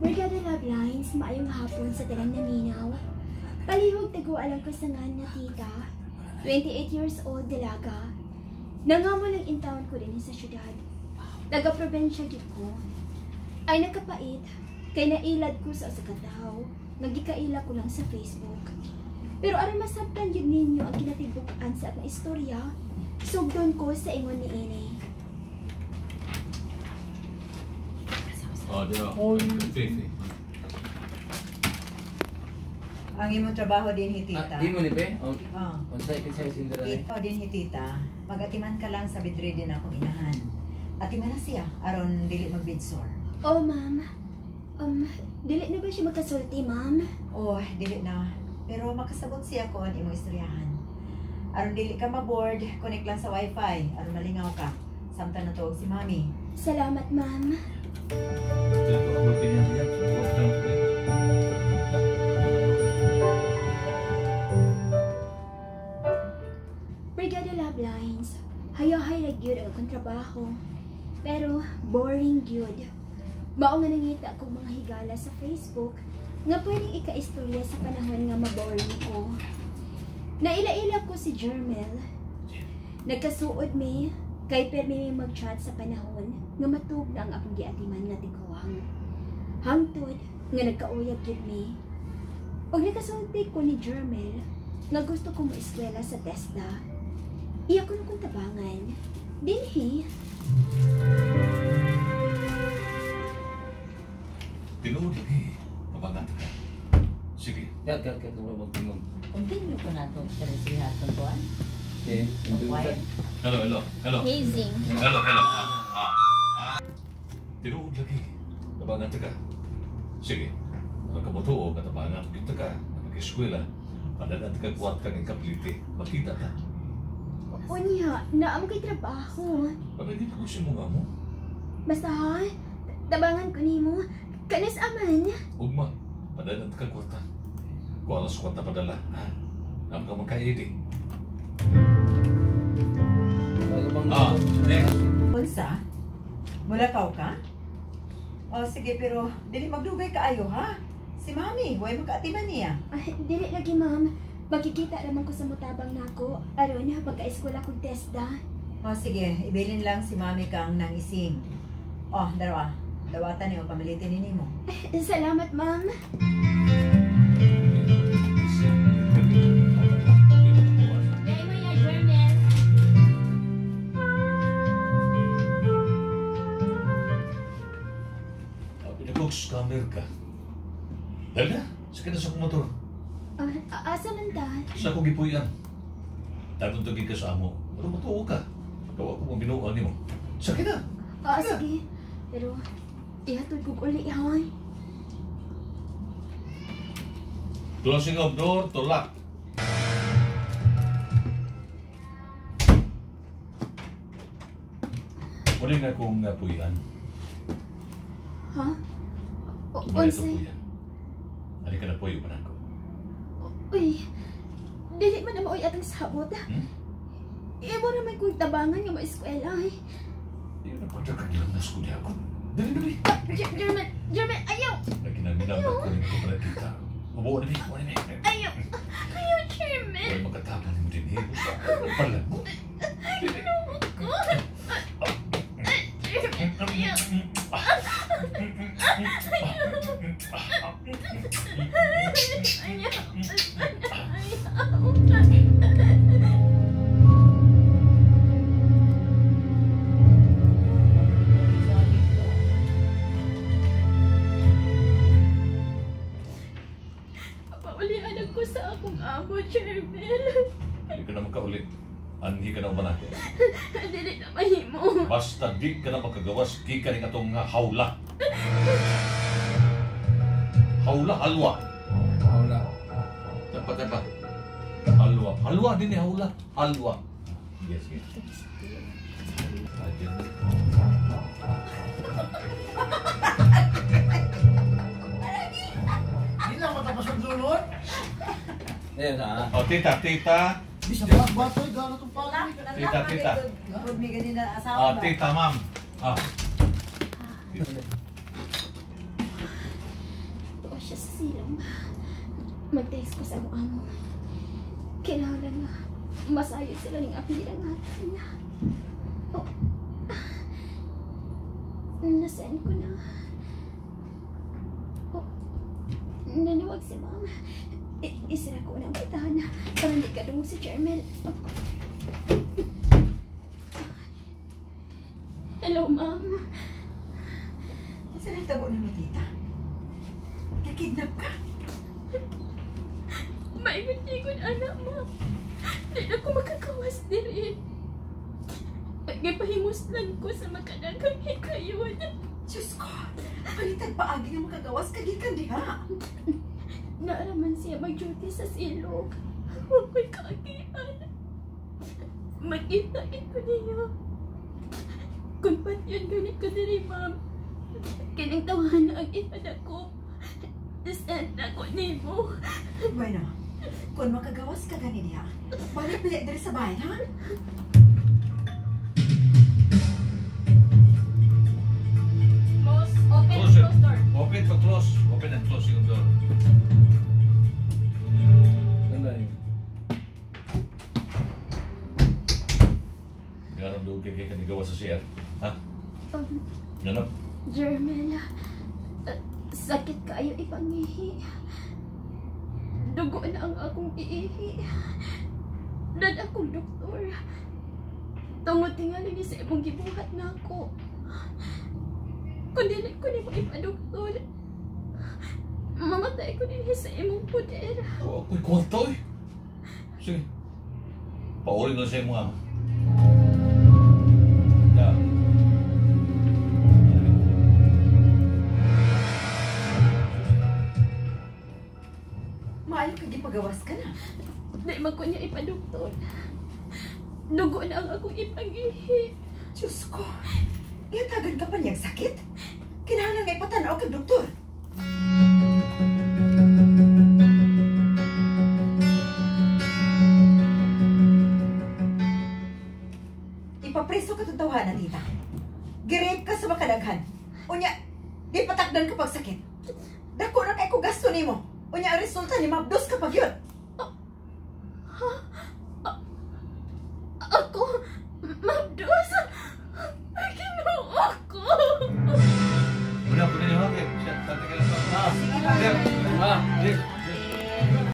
Brigada Love Lines, maayong hapon sa tanang naminaw. Palihog tagualang kasangan na tita, 28 years old, dalaga. Nangamo lang in town ko din sa syudad. Taga-probensya gid ko. Ay nakapait, kay nailad ko sa usa ka tawo, nga gikaila ko lang sa Facebook. Pero aron masabtan yun ninyo ang kinatibuk-an sa akong istorya, sugdon ko sa ingon ni ini. Oh, dito. Ang imong trabaho din hi tita. Di mo ni be? Oh. Unsay kinsay sindra ni? Ikaw din hi tita, magatiman ka lang sa bedridden akong inahan. Atiman na siya aron dili magbidsor. Oh, ma'am. Dili na ba siya makasulti, ma'am? Oh, dili na. Pero makasabot siya kon imong istoryahan. Aron dili ka maboard, connect lang sa wifi aron malingaw ka. Samtang natuog si mami. Salamat, ma'am. Brigada Love Lines, hayahay ra gyud ang akong trabaho. Pero boring gyud. Mao nga nangita akong mga higala sa Facebook nga pwedeng ikaistorya sa panahon nga maboring ko. Naila-ila ko si Jermel. Nagkasuod mi kay permi mi mag-chat sa panahon nga matug na ang akong giatiman nga tiguang. Hangtod nga nagkauyab gyud mi. Og nakasulti ko ni Jermel nga gusto ko moeskwela sa TESDA. Iya ko nung tabangan. Dinhi. Tinuod lagi. Mabangat ka. Sige. Ya, ka ka magtingog. Continue ko na itong tresiha itong kuwan. Okay. Hello, hello, hello. Hazing. Hello, hello. Tinuod lagi. Tabangan ka. Sige. Ang kabutuo, katabangan kita ka. Nag-eskwela. Padagan ka kuwat kang ikaplite. Makita ta. Unya, naam kay trabaho. Pagay ko si mo nga mo. Basta ha, tabangan ko nimo. Kanas aman. Ugma, padagan ka kwarta. Kuha sa kwarta padala, ha? Naam ka magkaidi. Ah, next. Unsa? Mulakaw ka? Oh, sige, pero dili magdugay kaayo, ha? Si mami, way makaatiman niya. Ay, dili lagi, ma'am. Magkikita naman ko sa mutabang nako. Aron, pagka-eskwela kong TESDA. Oh, sige, ibilin lang si mami kang nangising. Oh, darawa. Dawatan niyo, pamilitin ni mo. Salamat, ma'am. Dahil mo yan, Jermel. Pinag-scammer ka. Dahil na, sakit na sa akong motor. Asa man ta? Sa akong gipuyan. Taguntugin ka sa amo. Pero matuo ka. Gawa ko mong binuan nimo. Sakit na. Sige. Pero, ihatod kong uli, ha? Closing of door to lock. Muli nga akong puyan. Ha? Muli Unsay? ito puyan. Halika na puyo pa na ako. Uy, dili man na maoy atong sabot. Hmm? Imo naman kong tabangan nga maeskwela. Eh. Di na pagkakagilang na school ako. Dali, dali. Jermel, Jermel, ayaw! Nagkinanginang ko rin ko pala kita. Mabuo na mi, mabuo na mi. Ayaw! Ayaw, Jermel! Huwag magkatapan mo din eh. Pala mo. Ayaw ko! Jermel, ayaw! Ayaw! Ayaw! Paulian ko sa akong amo, Jermel. Hindi ka na magkauli. Anhi ka na umanak. Dili na mahimo. Basta di ka na makagawas, di ka rin atong hawla. Hawla, halwa. Hawla. Dapat, dapat. Halwa. Halwa din eh, hawla. Halwa. Yes, yes. Hindi lang matapos ang dulot. Ayan na. Oh, tita, tita. Di sa bato, gano'n itong pala. Tita, tita. Huwag may ganyan na asawa Ah, ba? tita, ma'am. Ah. silong. Mag-text ko sa among amo. Kailangan nga masayod sila ning apila nga. Oh. Nasend ko na. Oh. Nanawag si ma'am. Isira ko na ang pitahan para hindi ka dungog si Jermel. Oh. Hello, ma'am. Saan ang tabo nimo, tita? Nakidnap ka? Maigot-igot, anak, ma'am. Di na ko makakawas diri. Gipahimuslan ko sa makadagang hikayon. Diyos ko! Palitag paagi nga makagawas ka gikan diha. Naaraman siya mag-duty sa silog. Huwag ko'y kaagian. Magkita ito niya. Kung patyon ganit ko diri, ma'am. Kining tawahan na ang ipada ko. Send ako nimo. Bueno, kung makagawas ka gani diha, balik pili diri sa bahay, ha? Close, open, Close it. close door. Open to close. Open and close yung door. Ano yun? Garam doon kay kay kanigawa sa CR. Ha? Ganap? Jermel, sakit kayo ipangihi. Dugo na ang akong iihi. Dad akong doktor. Tungod tingali ni sa imong gibuhat na ako. Kung dili ko nimo ipadoktor, mamatay ko dinhi sa imong poder. Wa ako'y kwarta eh. Sige. Pauli na sa imong ama. Ya. Maayo ka gipagawas ka na. Di man ko niya ipadoktor. Dugo na ang akong ipangihi. Diyos ko! Gihatagan ka pa niyang sakit? Kinahanglan nga ipatanaw kag doktor. Ipapreso ka itong tawanan, tita. Girape ka sa makadaghan. Unya, di patakdan ka pagsakit. Dako na kay ko gasto nimo. Unya, ang resulta ni mabdos ka pag yun. Ako?